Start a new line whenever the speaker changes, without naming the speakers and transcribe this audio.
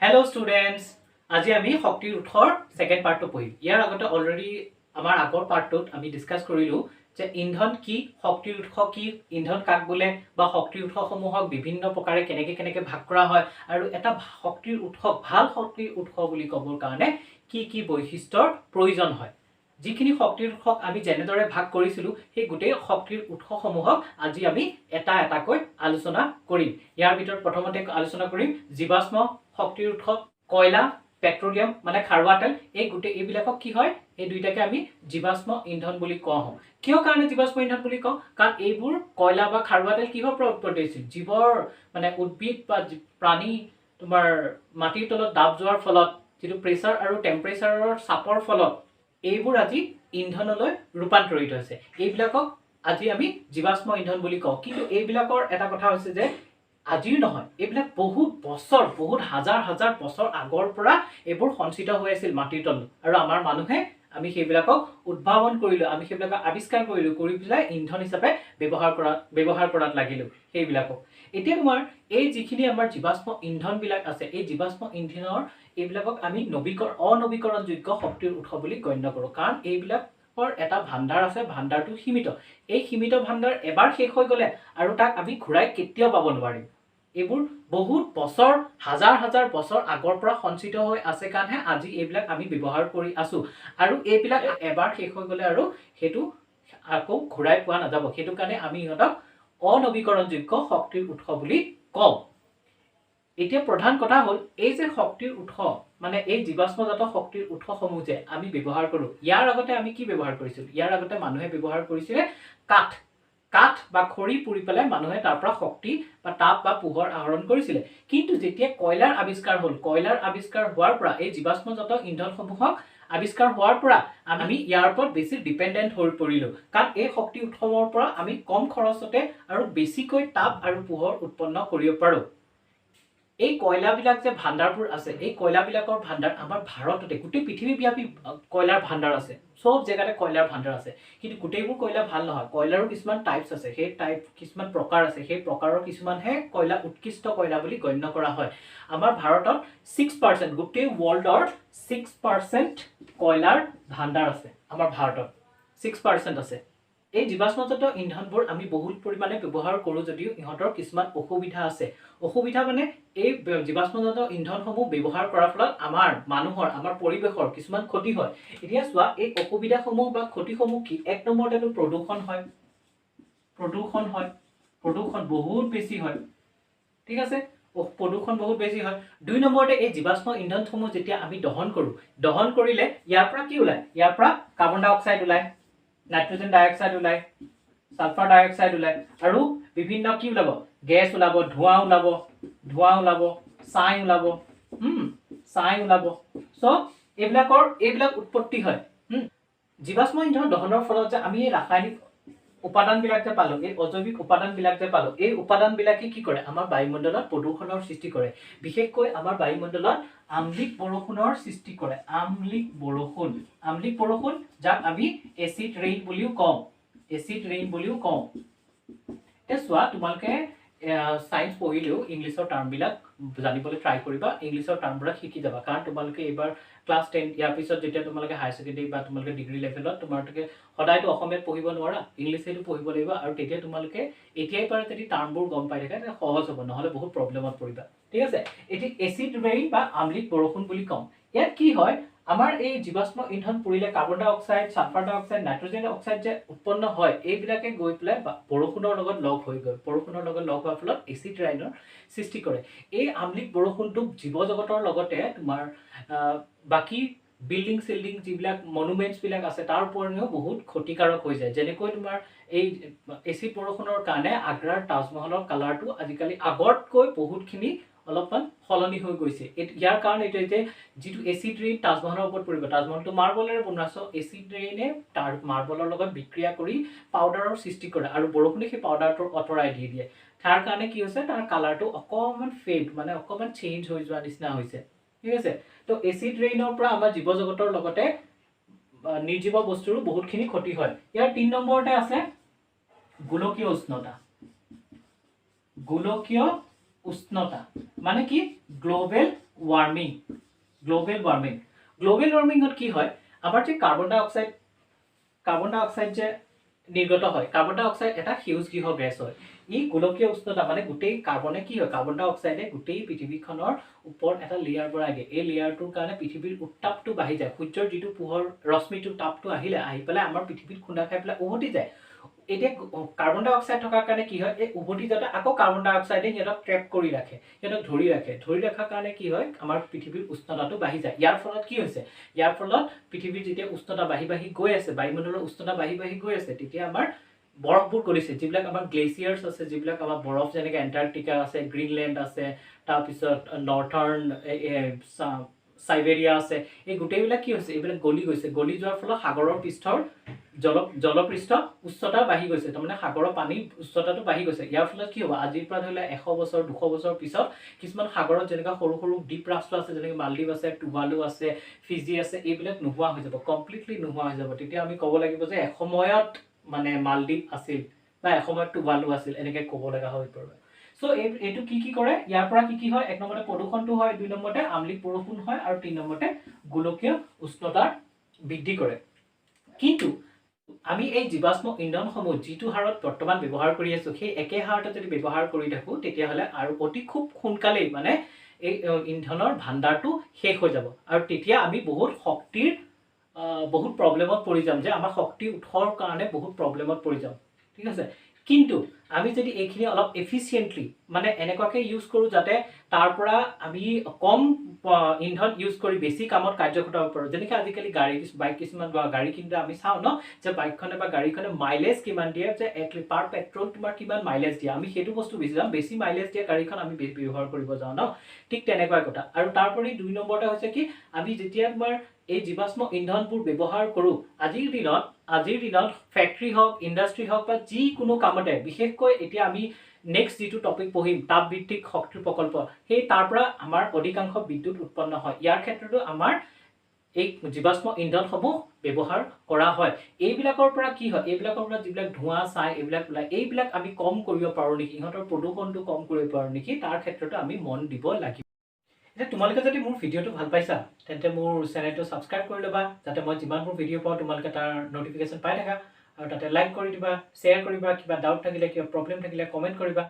Hello' students, আজি আমি শক্তিৰ উৎসৰ ছেকেণ্ড পাৰ্টটো পঢ়িম। ইয়াৰ আগতে অলৰেডি আমাৰ আগৰ পাৰ্টটোত আমি ডিছকাছ কৰিলোঁ যে ইন্ধন কি, শক্তিৰ উৎস কি, ইন্ধন কাক বোলে বা শক্তিৰ উৎসসমূহক বিভিন্ন প্ৰকাৰে কেনেকৈ কেনেকৈ ভাগ কৰা হয় আৰু এটা শক্তিৰ উৎসক ভাল শক্তিৰ উৎস বুলি ক'বৰ কাৰণে কি কি বৈশিষ্ট্যৰ প্ৰয়োজন হয়। যিখিনি শক্তিৰ উৎসক আমি যেনেদৰে ভাগ কৰিছিলোঁ, সেই গোটেই শক্তিৰ উৎসসমূহক আজি আমি এটা এটাকৈ আলোচনা কৰিম। ইয়াৰ ভিতৰত প্ৰথমতে আলোচনা কৰিম জীৱাশ্ম শক্তিৰ উৎস, কয়লা, পেট্ৰলিয়াম মানে খাৰুৱা তেল। এই গোটেই এইবিলাকক কি হয়, এই দুইটাকে আমি জীৱাশ্ম ইন্ধন বুলি কোৱা হওঁ। কিয় কাৰণে জীৱাশ্ম ইন্ধন বুলি কওঁ? কাৰণ এইবোৰ কয়লা বা খাৰুৱা তেল কিহৰ পৰা উৎপত্তি হৈছিল? জীৱৰ মানে উদ্ভিদ বা প্ৰাণী তোমাৰ মাটিৰ তলত দাব যোৱাৰ ফলত যিটো প্ৰেছাৰ আৰু টেম্পাৰেচাৰৰ চাপৰ ফলত এইবোৰ আজি ইন্ধনলৈ ৰূপান্তৰিত হৈছে। এইবিলাকক আজি আমি জীৱাশ্ম ইন্ধন বুলি কওঁ। কিন্তু এইবিলাকৰ এটা কথা হৈছে যে আজিও নহয়, এইবিলাক বহুত বছৰ, বহুত হাজাৰ হাজাৰ বছৰ আগৰ পৰা এইবোৰ সঞ্চিত হৈ আছিল মাটিৰ তলত আৰু আমাৰ মানুহে আমি সেইবিলাকক উদ্ভাৱন কৰিলোঁ, আমি সেইবিলাকক আৱিষ্কাৰ কৰিলোঁ, কৰি পেলাই ইন্ধন হিচাপে ব্যৱহাৰ কৰাত লাগিলোঁ সেইবিলাকক। এতিয়া তোমাৰ এই যিখিনি আমাৰ জীৱাশ্ম ইন্ধনবিলাক আছে, এই জীৱাশ্ম ইন্ধনৰ এইবিলাকক আমি অনবীকৰণযোগ্য শক্তিৰ উৎস বুলি গণ্য কৰোঁ। কাৰণ এইবিলাকৰ এটা ভাণ্ডাৰ আছে, ভাণ্ডাৰটো সীমিত। এই সীমিত ভাণ্ডাৰ এবাৰ শেষ হৈ গ'লে আৰু তাক আমি ঘূৰাই কেতিয়াও পাব নোৱাৰিম। এইবোৰ বহুত বছৰ, হাজাৰ হাজাৰ বছৰ আগৰ পৰা সঞ্চিত হৈ আছে কাৰণেহে আজি এইবিলাক আমি ব্যৱহাৰ কৰি আছোঁ। আৰু এইবিলাক এবাৰ শেষ হৈ গ'লে আৰু সেইটো আকৌ ঘূৰাই পোৱা নাযাব। সেইটো কাৰণে আমি ইহঁতক অনবীকৰণযোগ্য শক্তিৰ উৎস বুলি কওঁ। এতিয়া প্ৰধান কথা হ'ল, এই যে শক্তিৰ উৎস মানে এই জীৱাশ্মজাত শক্তিৰ উৎসসমূহ যে আমি ব্যৱহাৰ কৰোঁ, ইয়াৰ আগতে আমি কি ব্যৱহাৰ কৰিছিলোঁ? ইয়াৰ আগতে মানুহে ব্যৱহাৰ কৰিছিলে কাঠ। কাঠ বা খৰি পুৰি পেলাই মানুহে তাৰ পৰা শক্তি বা তাপ বা পোহৰ আহৰণ কৰিছিলে। কিন্তু যেতিয়া কয়লাৰ আৱিষ্কাৰ হ'ল, কয়লাৰ আৱিষ্কাৰ হোৱাৰ পৰা, এই জীৱাশ্মজাত ইন্ধনসমূহক আৱিষ্কাৰ হোৱাৰ পৰা আমি ইয়াৰ ওপৰত বেছি ডিপেণ্ডেণ্ট হৈ পৰিলোঁ। কাৰণ এই শক্তি উৎসৰ পৰা আমি কম খৰচতে আৰু বেছিকৈ তাপ আৰু পোহৰ উৎপন্ন কৰিব পাৰোঁ। এই কয়লাবিলাক যে ভাণ্ডাৰবোৰ আছে, এই কয়লাবিলাকৰ ভাণ্ডাৰ আমাৰ ভাৰততে, গোটেই পৃথিৱীব্যাপী কয়লাৰ ভাণ্ডাৰ আছে। চব জেগাতে কয়লাৰ ভাণ্ডাৰ আছে। কিন্তু গোটেইবোৰ কয়লা ভাল নহয়। কয়লাৰো কিছুমান টাইপছ আছে, সেই টাইপ কিছুমান প্ৰকাৰ আছে। সেই প্ৰকাৰৰ কিছুমানহে কয়লা উৎকৃষ্ট কয়লা বুলি গণ্য কৰা হয়। আমাৰ ভাৰতত 6%, গোটেই ৱৰ্ল্ডৰ 6% কয়লাৰ ভাণ্ডাৰ আছে। আমাৰ ভাৰতত 6% আছে। এই জীৱাশ্মজাত ইন্ধনবোৰ আমি বহুত পৰিমাণে ব্যৱহাৰ কৰোঁ যদিও ইহঁতৰ কিছুমান অসুবিধা আছে। অসুবিধা মানে এই জীৱাশ্মজাত ইন্ধনসমূহ ব্যৱহাৰ কৰাৰ ফলত আমাৰ মানুহৰ, আমাৰ পৰিৱেশৰ কিছুমান ক্ষতি হয়। এতিয়া চোৱা, এই অসুবিধাসমূহ বা ক্ষতিসমূহ কি? এক নম্বৰতেতো প্ৰদূষণ হয়। প্ৰদূষণ হয়, প্ৰদূষণ বহুত বেছি হয়, ঠিক আছে, প্ৰদূষণ বহুত বেছি হয়। দুই নম্বৰতে এই জীৱাশ্ম ইন্ধনসমূহ যেতিয়া আমি দহন কৰোঁ, দহন কৰিলে ইয়াৰ পৰা কি ওলায়? ইয়াৰ পৰা কাৰ্বন ডাই অক্সাইড ওলায়, নাইট্ৰজেন ডাই অক্সাইড ওলায়, ছালফাৰ ডাই অক্সাইড ওলায় আৰু বিভিন্ন কি ওলাব? গেছ ওলাব, ধোঁৱা ওলাব, ধোঁৱা ওলাব, ছাই ওলাব, ছাই ওলাব। চ' এইবিলাক উৎপত্তি হয়। জীৱাশ্ম ইন্ধন দহনৰ ফলত যে আমি এই ৰাসায়নিক উপাদানবিলাক যে পালোঁ, এই অজৈৱিক উপাদানবিলাক যে পালোঁ, এই উপাদানবিলাকে কি কৰে? আমাৰ বায়ুমণ্ডলত প্ৰদূষণৰ সৃষ্টি কৰে। বিশেষকৈ আমাৰ বায়ুমণ্ডলত আম্লিক বৰষুণৰ সৃষ্টি কৰে। আম্লিক বৰষুণ, আম্লিক বৰষুণ, যাক আমি এচিড ৰেইন বুলিও কওঁ, এচিড ৰেইন বুলিও কওঁ। এতিয়া চোৱা, তোমালোকে ছায়েন্স পঢ়িলেও ইংলিছৰ টাৰ্মবিলাক জানিবলৈ ট্ৰাই কৰিবা, ইংলিছৰ টাৰ্মবিলাক শিকি যাবা। কাৰণ তোমালোকে এইবাৰ ক্লাছ 10, ইয়াৰ পিছত যেতিয়া তোমালোকে হায়াৰ ছেকেণ্ডেৰী বা তোমালোকে ডিগ্ৰী লেভেলত তোমালোকে সদায়তো অসমীয়াত পঢ়িব নোৱাৰা, ইংলিছেতো পঢ়িব লাগিব। আৰু তেতিয়া তোমালোকে এতিয়াই পৰা যদি টাৰ্মবোৰ গম পাই থাকা, তেতিয়া সহজ হ'ব, নহ'লে বহুত প্ৰব্লেমত পৰিবা, ঠিক আছে? এতিয়া এচিড ৰেইন বা আম্লিক বৰষুণ বুলি কওঁ। ইয়াত কি হয়? আমাৰ এই জীৱাশ্ম ইন্ধন পুৰিলে কাৰ্বন ডাই অক্সাইড, ছালফাৰ ডাই অক্সাইড, নাইট্ৰজেন অক্সাইড যে উৎপন্ন হয়, এইবিলাকে গৈ পেলাই বৰষুণৰ লগত লগ হৈ গ'ল। বৰষুণৰ লগত লগ হোৱাৰ ফলত এচিড ৰেইনৰ সৃষ্টি কৰে। এই আম্লিক বৰষুণটোক জীৱ জগতৰ লগতে তোমাৰ বাকী বিল্ডিং চিল্ডিং যিবিলাক মনুমেণ্টছবিলাক আছে, তাৰ উপৰিও বহুত ক্ষতিকাৰক হৈ যায়। যেনেকৈ তোমাৰ এই এচিড বৰষুণৰ কাৰণে আগ্ৰাৰ তাজমহলৰ কালাৰটো আজিকালি আগতকৈ বহুতখিনি অলপমান সলনি হৈ গৈছে। ইয়াৰ কাৰণ এইটোৱে যে যিটো এচিড ৰেইন তাজমহলৰ ওপৰত পৰিব, তাজমহলটো মাৰ্বলেৰে বনোৱা, চ' এচিড ৰেইনে তাৰ মাৰ্বলৰ লগত বিক্ৰিয়া কৰি পাউডাৰৰ সৃষ্টি কৰে আৰু বৰষুণে সেই পাউডাৰটো আঁতৰাই দি দিয়ে। তাৰ কাৰণে কি হৈছে? তাৰ কালাৰটো অকণমান ফেড, মানে অকণমান চেঞ্জ হৈ যোৱা নিচিনা হৈছে, ঠিক আছে? তো এচিড ৰেইনৰ পৰা আমাৰ জীৱ জগতৰ লগতে নিৰ্জীৱ বস্তুৰো বহুতখিনি ক্ষতি হয়। ইয়াৰ তিনি নম্বৰতে আছে গোলকীয় উষ্ণতা। গোলকীয় উষ্ণতা মানে কি? Global warming. Global warming, global ৱাৰ্মিঙত কি হয়? আমাৰ যে কাৰ্বন ডাই অক্সাইড যে নিৰ্গত হয়, কাৰ্বন ডাই অক্সাইড এটা সেউজ গৃহ গেছ হয়। ই গোলকীয় উষ্ণতা, মানে গোটেই কাৰ্বনে কি হয়, কাৰ্বন ডাই অক্সাইডে গোটেই পৃথিৱীখনৰ ওপৰত এটা লেয়াৰ বঢ়াই দিয়ে। এই লেয়াৰটোৰ কাৰণে পৃথিৱীৰ উত্তাপটো বাঢ়ি যায়। সূৰ্যৰ যিটো পোহৰ ৰশ্মিটোৰ তাপটো আহিলে, আহি পেলাই আমাৰ পৃথিৱীত খুন্দা খাই পেলাই উভতি যায়। এতিয়া কাৰ্বন ডাই অক্সাইড থকাৰ কাৰণে কি হয়, এই উভতি যাওঁতে আকৌ কাৰ্বন ডাই অক্সাইডে সিহঁতক ট্ৰেপ কৰি ৰাখে, সিহঁতক ধৰি ৰাখে। ধৰি ৰখাৰ কাৰণে কি হয়, আমাৰ পৃথিৱীৰ উষ্ণতাটো বাঢ়ি যায়। ইয়াৰ ফলত কি হৈছে? ইয়াৰ ফলত পৃথিৱীৰ যেতিয়া উষ্ণতা বাঢ়ি বাঢ়ি গৈ আছে, বায়ুমণ্ডলৰ উষ্ণতা বাঢ়ি বাঢ়ি গৈ আছে, তেতিয়া আমাৰ বৰফবোৰ গলিছে। যিবিলাক আমাৰ গ্লেচিয়াৰ্ছ আছে, যিবিলাক আমাৰ বৰফ, যেনেকৈ এণ্টাৰ্কটিকা আছে, গ্ৰীণলেণ্ড আছে, তাৰপিছত নർത്থাৰ্ণ চাইবেৰিয়া আছে, এই গোটেইবিলাক কি হৈছে, এইবিলাক গলি গৈছে। গলি যোৱাৰ ফলত সাগৰৰ পৃষ্ঠৰ জলপৃষ্ঠ উচ্চতা বাঢ়ি গৈছে, তাৰমানে সাগৰৰ পানীৰ উচ্চতাটো বাঢ়ি গৈছে। ইয়াৰ ফলত কি হ'ব? আজিৰ পৰা ধৰি লোৱা 100 বছৰ, 200 বছৰ পিছত কিছুমান সাগৰত যেনেকুৱা সৰু সৰু দ্বীপ ৰাষ্ট্ৰ আছে, যেনেকৈ মালদ্বীপ আছে, টুভালু আছে, ফিজি আছে, এইবিলাক নোহোৱা হৈ যাব, কমপ্লিটলি নোহোৱা হৈ যাব। তেতিয়া আমি ক'ব লাগিব যে এসময়ত মানে মালদ্বীপ আছিল বা এসময়ত টুভালু আছিল, এনেকৈ ক'ব লগা হৈ পৰিব। চ' এইটো কি কি কৰে? ইয়াৰ পৰা কি কি হয়? এক নম্বৰতে প্ৰদূষণটো হয়, দুই নম্বৰতে আম্লিক বৰষুণ হয় আৰু তিনি নম্বৰতে গোলকীয় উষ্ণতাৰ বৃদ্ধি কৰে। কিন্তু আমি এই জীৱাশ্ম ইন্ধনসমূহ যিটো হাৰত বৰ্তমান ব্যৱহাৰ কৰি আছোঁ, সেই একে হাৰতে যদি ব্যৱহাৰ কৰি থাকোঁ, তেতিয়াহ'লে আৰু অতি খুব সোনকালেই মানে এই ইন্ধনৰ ভাণ্ডাৰটো শেষ হৈ যাব আৰু তেতিয়া আমি বহুত শক্তিৰ বহুত প্ৰব্লেমত পৰি যাম, যে আমাৰ শক্তি উৎসৰ কাৰণে বহুত প্ৰব্লেমত পৰি যাম, ঠিক আছে? কিন্তু আমি যদি এইখিনি অলপ এফিচিয়েণ্টলি, মানে এনেকুৱাকৈ ইউজ কৰোঁ যাতে তাৰ পৰা আমি কম ইন্ধন ইউজ কৰি বেছি কামত কাৰ্য খটাব পাৰোঁ। যেনেকৈ আজিকালি গাড়ী, বাইক কিছুমান বা গাড়ী কিনোতে আমি চাওঁ ন যে বাইকখনে বা গাড়ীখনে মাইলেজ কিমান দিয়ে, যে এক পাৰ পেট্ৰল তোমাৰ কিমান মাইলেজ দিয়ে, আমি সেইটো বস্তু বেছি যাওঁ, বেছি মাইলেজ দিয়া গাড়ীখন আমি বেছি ব্যৱহাৰ কৰিব যাওঁ ন? ঠিক তেনেকুৱা কথা। আৰু তাৰোপৰি দুই নম্বৰতে হৈছে কি, আমি যেতিয়া তোমাৰ এই জীৱাশ্ম ইন্ধনবোৰ ব্যৱহাৰ কৰোঁ, আজিৰ দিনত ফেক্টৰী হওক, ইণ্ডাষ্ট্ৰী হওক বা যিকোনো কামতে, বিশেষকৈ এতিয়া আমি নেক্সট যিটো টপিক পঢ়িম, তাপভিত্তিক শক্তি প্ৰকল্প, সেই তাৰ পৰা আমাৰ অধিকাংশ বিদ্যুৎ উৎপন্ন হয়। ইয়াৰ ক্ষেত্ৰতো আমাৰ এই জীৱাশ্ম ইন্ধনসমূহ ব্যৱহাৰ কৰা হয়। এইবিলাকৰ পৰা কি হয়? এইবিলাকৰ পৰা যিবিলাক ধোঁৱা ছাই এইবিলাক ওলায়, এইবিলাক আমি কম কৰিব পাৰোঁ নেকি, ইহঁতৰ প্ৰদূষণটো কম কৰিব পাৰোঁ নেকি, তাৰ ক্ষেত্ৰতো আমি মন দিব লাগিব। এতিয়া তোমালোকে যদি মোৰ ভিডিঅ'টো ভাল পাইছা, তেন্তে মোৰ চেনেলটো ছাবস্ক্ৰাইব কৰি ল'বা, যাতে মই যিমানবোৰ ভিডিঅ' পাওঁ তোমালোকে তাৰ ন'টিফিকেশ্যন পাই থাকা। আৰু তাতে লাইক কৰি দিবা, শ্বেয়াৰ কৰিবা, কিবা ডাউট থাকিলে, কিবা প্ৰব্লেম থাকিলে কমেণ্ট কৰিবা।